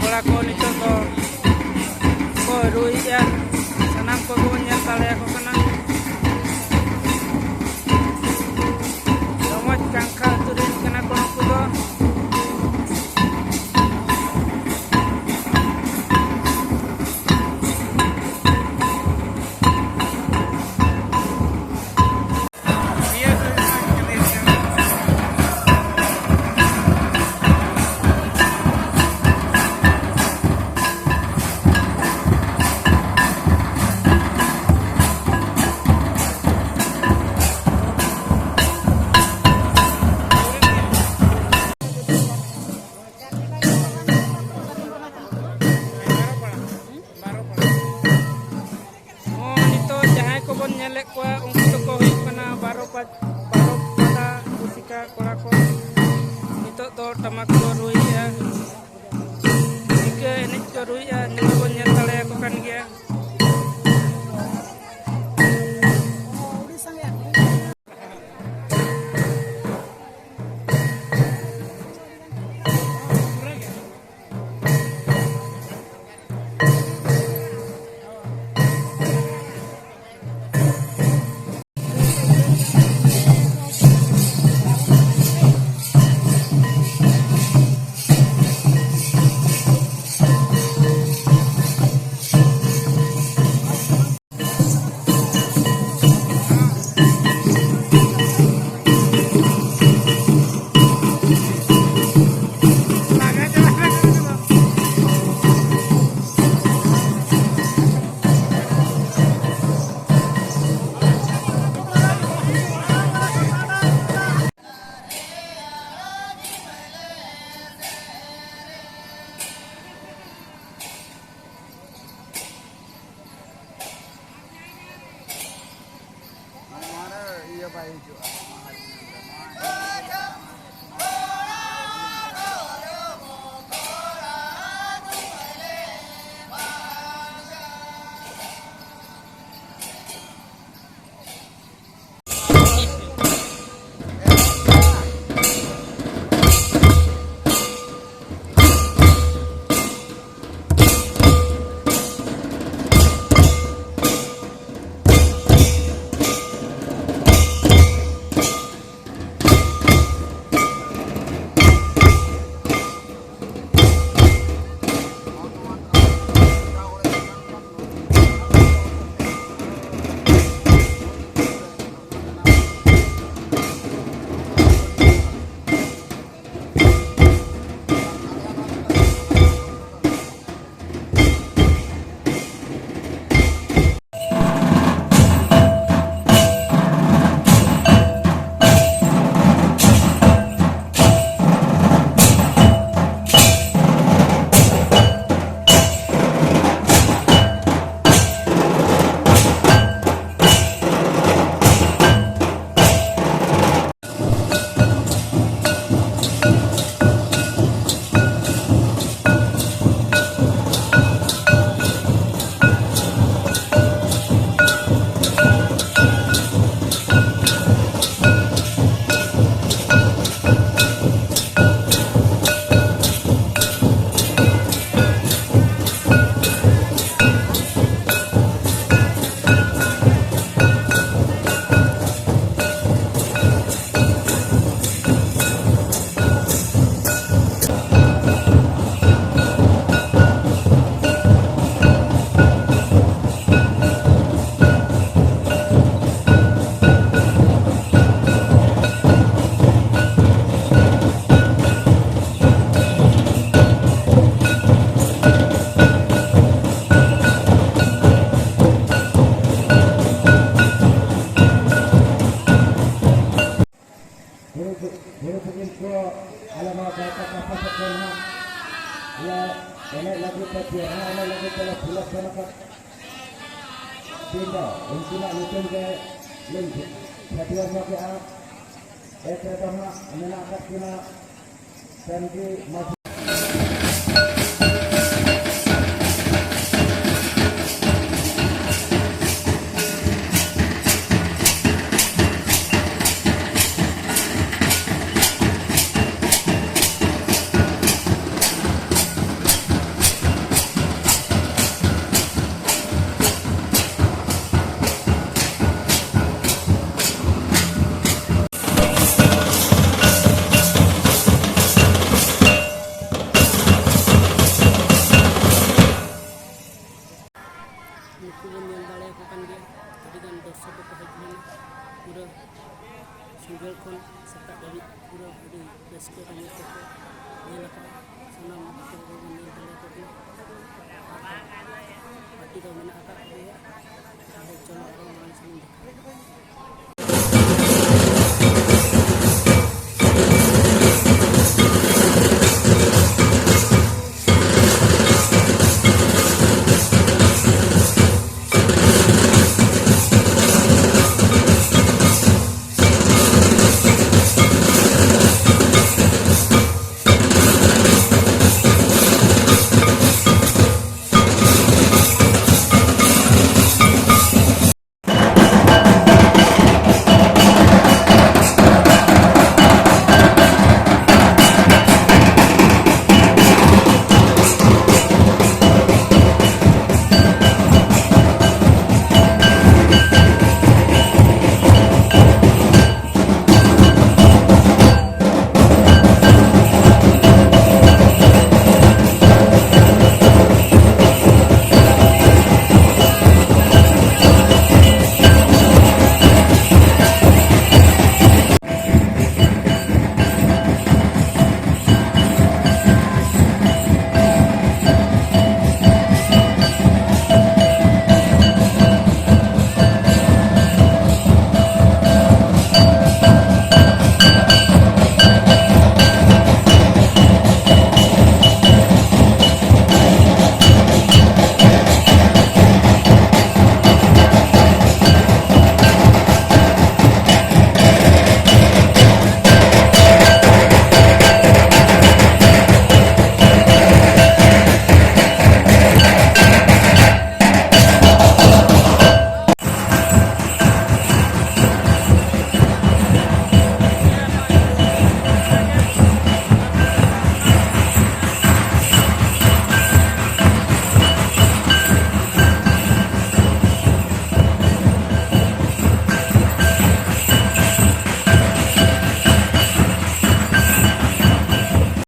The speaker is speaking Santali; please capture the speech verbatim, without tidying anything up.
ᱠᱚᱲᱟ ᱠᱚ ᱱᱤᱛᱚᱜ ᱫᱚ ᱠᱚ ᱨᱩᱭᱮᱫᱼᱟ, ᱥᱟᱱᱟᱢ ᱠᱚᱜᱮ ᱵᱚᱱ ᱧᱮᱞ ᱫᱟᱲᱮᱭᱟᱠᱚ ᱠᱟᱱᱟ᱾ ᱨᱚᱢᱚᱡᱽ ᱠᱟᱝᱠᱷᱟ ᱟᱹᱛᱩ ᱨᱮᱱ ᱠᱟᱱᱟ ᱠᱚ ᱱᱩᱠᱩ ᱫᱚ᱾ ᱦᱚᱸ, ᱱᱤᱛᱚᱜ ᱡᱟᱦᱟᱸᱭ ᱠᱚᱵᱚᱱ ᱧᱮᱞᱮᱫ ᱠᱚᱣᱟ, ᱩᱱᱠᱩ ᱫᱚᱠᱚ ᱦᱩᱭᱩᱜ ᱠᱟᱱᱟ ᱵᱟᱨᱚ ᱯᱟ-, ᱵᱟᱨᱚ ᱯᱟᱫᱟ ᱨᱩᱥᱤᱠᱟ ᱠᱚᱲᱟ ᱠᱚ᱾ ᱱᱤᱛᱚᱜ ᱫᱚ ᱴᱟᱢᱟᱠ ᱠᱚ ᱨᱩᱭᱮᱫᱼᱟ, ᱤᱱᱠᱟᱹ ᱮᱱᱮᱡ ᱠᱚ ᱨᱩᱭᱮᱫᱼᱟ, ᱱᱤᱛᱚᱜ ᱵᱚᱱ ᱧᱮᱞ ᱫᱟᱲᱮᱭᱟᱠᱚ ᱠᱟᱱ ᱜᱮᱭᱟ᱾ ᱞᱮ ᱮᱱᱮᱡ ᱞᱟᱹᱜᱤᱫ ᱛᱮ, ᱪᱮᱦᱨᱟ ᱮᱱᱮᱡ ᱞᱟᱹᱜᱤᱫ ᱛᱮᱞᱮ ᱥᱤᱞᱮᱠᱥᱚᱱ ᱟᱠᱟᱫ ᱴᱤᱢ ᱫᱚ ᱩᱱᱠᱤᱱᱟᱜ ᱧᱩᱛᱩᱢ ᱜᱮ ᱞᱤᱧ ᱪᱷᱟᱹᱴᱭᱟᱹᱨ ᱧᱚᱜᱮᱜᱼᱟ᱾ ᱮᱠ ᱨᱮᱫᱚ ᱦᱟᱸᱜ ᱢᱮᱱᱟᱜ ᱟᱠᱟᱫ ᱠᱤᱱᱟ ᱥᱮᱱᱡᱤ ᱢᱟᱹᱡᱷᱤ᱾ ᱱᱩᱠᱩ ᱵᱚᱱ ᱧᱮᱞ ᱫᱟᱲᱮᱭᱟᱠᱚ ᱠᱟᱱ ᱜᱮᱭᱟ, ᱟᱹᱰᱤᱜᱟᱱ ᱫᱚᱨᱥᱚᱠ ᱠᱚᱠᱚ ᱦᱮᱡ ᱞᱮᱱᱟ᱾ ᱯᱩᱨᱟᱹ ᱥᱤᱸᱜᱟᱹᱲ ᱠᱷᱚᱱ ᱥᱮᱛᱟᱜ ᱫᱷᱟᱹᱵᱤᱡ ᱯᱩᱨᱟᱹ ᱟᱹᱰᱤ ᱨᱟᱹᱥᱠᱟᱹ ᱨᱚᱢᱚᱡᱽ ᱛᱮᱠᱚ ᱧᱮᱞ ᱟᱠᱟᱫᱼᱟ᱾ ᱥᱟᱱᱟᱢ ᱟᱹᱛᱩ ᱠᱚᱜᱮ ᱵᱚᱱ ᱧᱮᱞ ᱫᱟᱲᱮᱭᱟᱠᱚ ᱠᱟᱱᱟ᱾ ᱟᱨ ᱯᱟᱹᱴᱤ ᱫᱚ ᱢᱮᱱᱟᱜ ᱟᱠᱟᱫ ᱠᱚᱜᱮᱭᱟ᱾ ᱟᱫᱚ ᱪᱚᱞᱚ ᱟᱨᱚ ᱢᱟᱲᱟᱝ ᱥᱮᱱ ᱵᱚᱱ ᱫᱮᱠᱷᱟᱣᱟ᱾